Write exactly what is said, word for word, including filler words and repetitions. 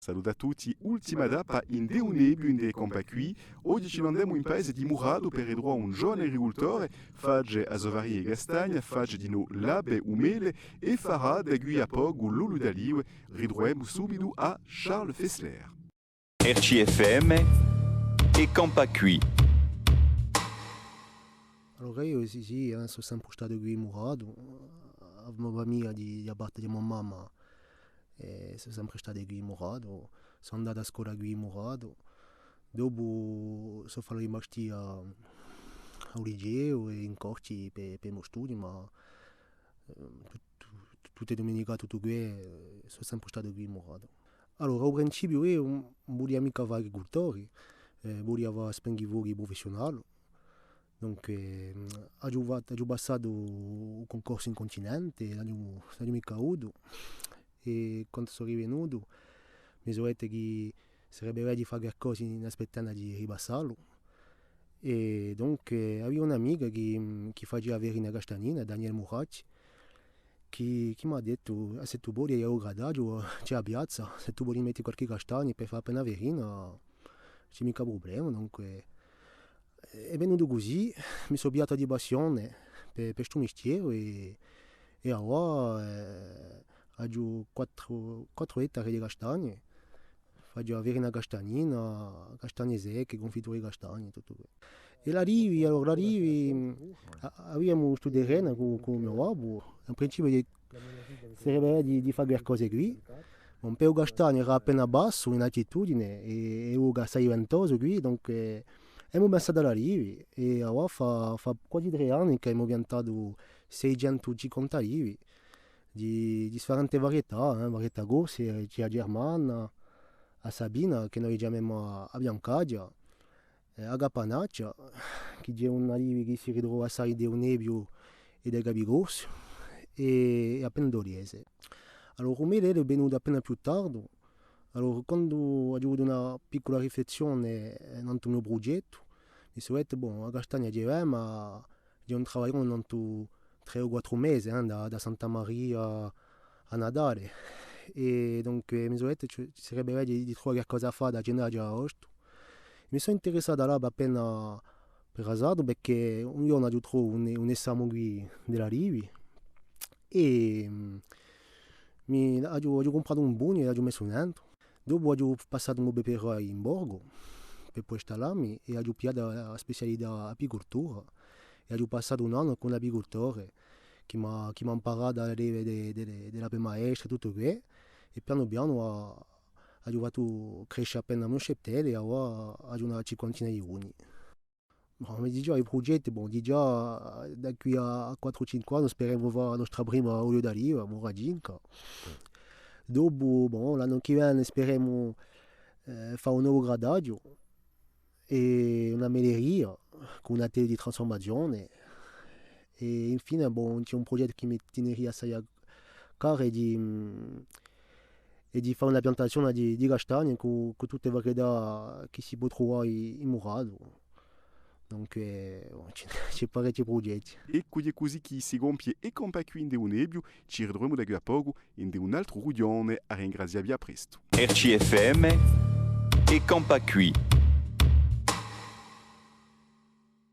Salute à tutti, ultima tappa ind'è u Nebbiu, ind'è Campà quì. Oghje ci n'andemu in paese di Muratu per ritruvà un giovanu agricultore, face a so farina di castagna, face dinò l'ape, u mele è farà da quì à pocu l'oliu d'alive. Ritruvemu subitu à Charles Fessler. R C F M è Campà quì. Allora eiu sì, sì, eh, sò sempre statu quì in Muratu, a mo famiglia di, di a parte di mo mamma, eh, sò sempre stati quì in Muratu, sò andatu à a scola quì in Muratu, dopu sò fallu i masteri à u liceu è in Corti per, per i mo studii, ma eh, tut-, tut-, tutte e dumeniche, tuttu què, eh, sò sempre statu quì in Muratu. Allora, à u principiu eiu ùn vulia micca fà agricultore, eh, vulia fà spenghifochi prufessiunale. Dunque, mm, aghju fat-, aghju passatu u cuncorsu in cuntinente, l'aghju, l'aghju micca avutu. È quandu sò rivenutu, mi sò dettu chì sarebbe bellu di fà qualcosa in aspettendu di ripassallu. È dunque, aviu un'amicu chì, chì facia a farina castagnina, Daniel Muracci, chì, chì m'hà dettu: "Ah, s'è tù voli, à u gradaghju ci hè a piazza, s'è tù voli mette qualchì castagna per fà appena farina, ci hè micca prublema." Dunque, hè venutu cusì, mi sò pigliatu di passione per, per stu mistieru è, è avà, eh, aghju quattru, quattru ettari di castagne, faciu a farina castagnina, castagne secche, cunfittura di castagne, tuttu què. È l'alivi, allora, l'alivi, mm, a-, aviamu stu terrenu cù, cù u mo babbu, in principiu di, sarebbe di, di fà qualcosa quì. Bon, per u castagnu era appena bassu in altitudine è, è u castagnu ventosu quì, dunque, eh, emu pensatu à l'alivi è avà fà, fà quasi trè anni chì emu piantatu seicentu cinquanta alivi di, di sfarente varietà, eh, varietà corse, ci hè a germana, a sabina, chì noi chjamemu a, a biancaghja, eh, a capannaccia, chì hè un alivi chì si ritrova assai ind'u Nebbiu è ind'u Capicorsu, è, è appena u Togliese. Allora, u mele hè venutu appena più tardu. Allora, quandu aghju avutu una piccula riflessione, eh, nant'à u mo prughjettu, mi sò dettu, bon, a castagna ci hè, ma ci hè un travaglione nant'à trè o quattru mesi, eh, da, da Santa Maria à Natale. È dunque, eh, mi sò dettu, ci, ci sarebbe megliu di, di truvà qualcosa à fà da ghjennaghju à aostu. Mi sò interessatu à l'ape appena per azzardu, perchè un ghjornu aghju trovu un, un essamu quì di l'alivi. È, mm, mi, aghju, aghju cumpratu un pugnu è l'aghju messu nentru. Dopu aghju passatu u mo B P R in Borgu, per pudè stallà mi, è aghju pigliatu a, a specialità apicultura, è aghju passatu un annu cù un apicultore chì m'hà, chì m'hà amparatu à l'alivi di, di, di l'ape maestra è tuttu què, è pianu pianu a-, aghju fattu cresce appena u mo scettelu, è avà aghju una cinquantina di pugni. Bon, ma digià i prughjetti, bon, digià, eh, da quì à, à quattru o cinque anni speremu fà a nostra prima oliu d'aliva, Muraginca. Dopu, bon, l'annu chì vene speremu, eh, fà un novu gradaghju è una meleria cù un attellu di trasfurmazione. È infine, bon, ci hè un prughjettu chì mi tineria assai à cari di, mm, è di fà una piantazione di, di castagne cù, cù tutte e varietà chì si pò truvà in, in Muratu. Dunque, bon, ci, ci hè parechji prughjetti. Eccu, hè cusì chì si compie È campà quì ind'è u Nebbiu, ci ritruvemu da quì à pocu ind'è un altru rughjone, à ringrazià vi, à prestu. R C F M, È campà quì.